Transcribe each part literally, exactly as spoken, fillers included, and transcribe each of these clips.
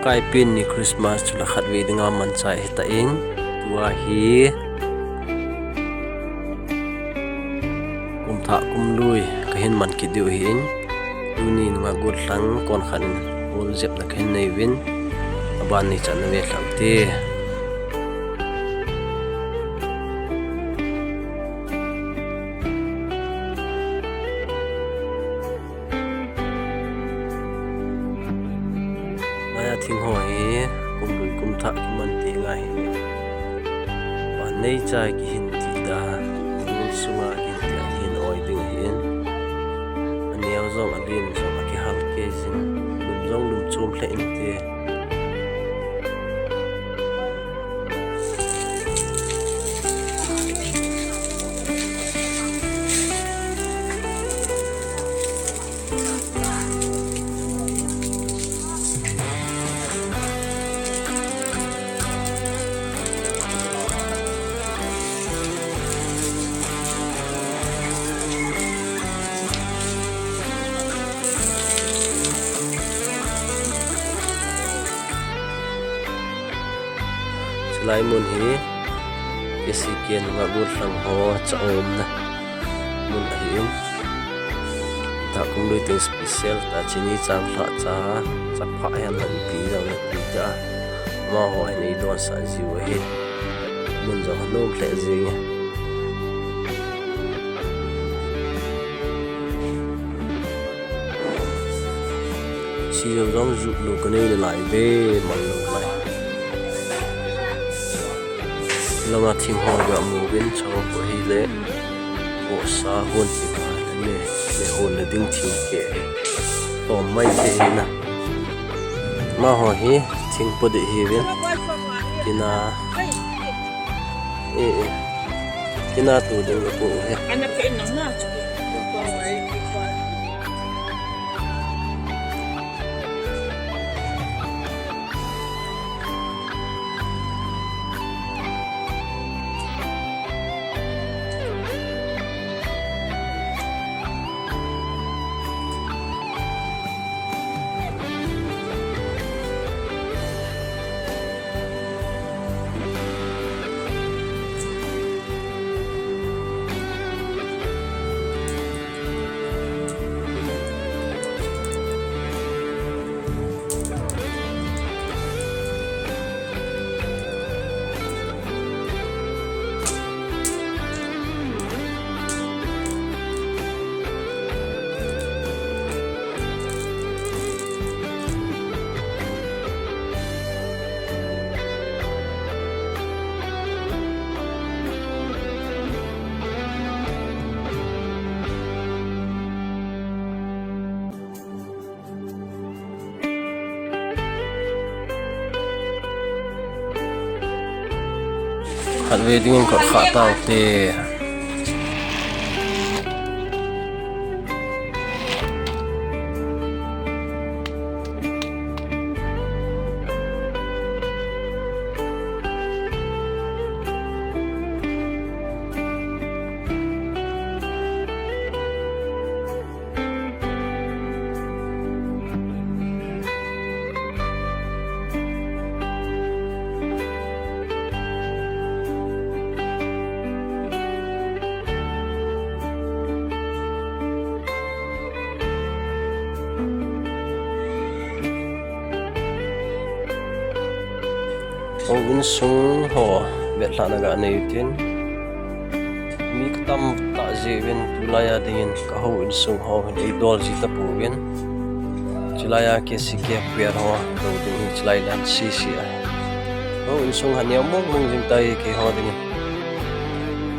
Kaipen ni Christmas chule khatvei dinga manchah ahitan, tua hi kum thah kum lui kahin man kit diu ahin, tuni nungah gollhang konkhat in hol jepna kahin nei uvin, aban neichatna ve lhau hite. Laiya thing ho hi kum lui kum thah kiman teng ahi. Van neicha kihin ti da, mun sunga kihin ti a, kihin oi ding ahin. Aneo jong alen jong akihal kei jin, lum jong lum chom lheh inte. Chulai mun hi K C K nungah gollhang ho cha umna mun ahin. Tah kum lui teng special tah chini chang lhah cha, cha phah hihen lang ipi jong le ipi tah, amaho hin eidonsah jiu ahi. Mun jong anom lheh jenge. Sijou jong juh lou kanei nalai ve, mang lou lai. Langa thing ho ga mu uvin, chang ko hile. Vohsa hon ti ka le, le hon le ding thing ke. Tom mai thei na. Amaho hi thing po deh ahiuvin. Kina. Eh, eh. Kina tu ding ka po he. Khatvei dingin kot kha tau te. Houin sung ho vetlhahna ga nei utin. Mi katam tah jeh uvin tulai a dingin ka houin sung ho hin eidol ji tapouvin. Chulai a K C K player ho dou ding hi chulai lan sisi a. Houin sung hi aneo mong mong jing tai keiho dingin.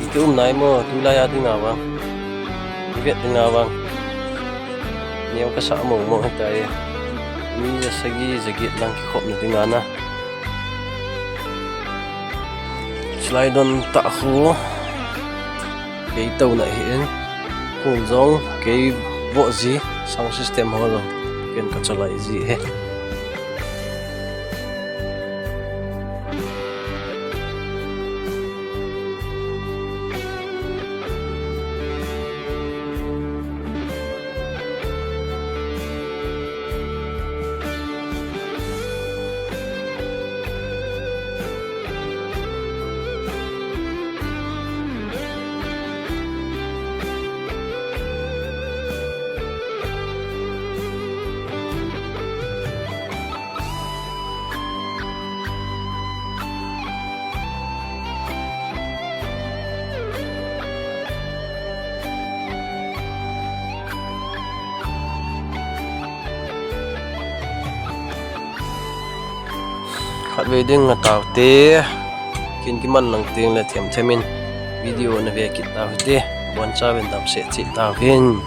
Iti um nai mo tulai a dinga vang. Ivet dinga vang. Neo kasa mong mong hitai. Mi ja sagi ja get lang kikhopna dinga na. Chulai don tah khu kei touna ahin, khun jong kei voh ji, sound system ho jong ken ka chalai ji ahi. Khatvei ding ataute. Kin kiman lang tengle themthem in video nave kit tau hite. Bonchauvin damsel cheh tauvin.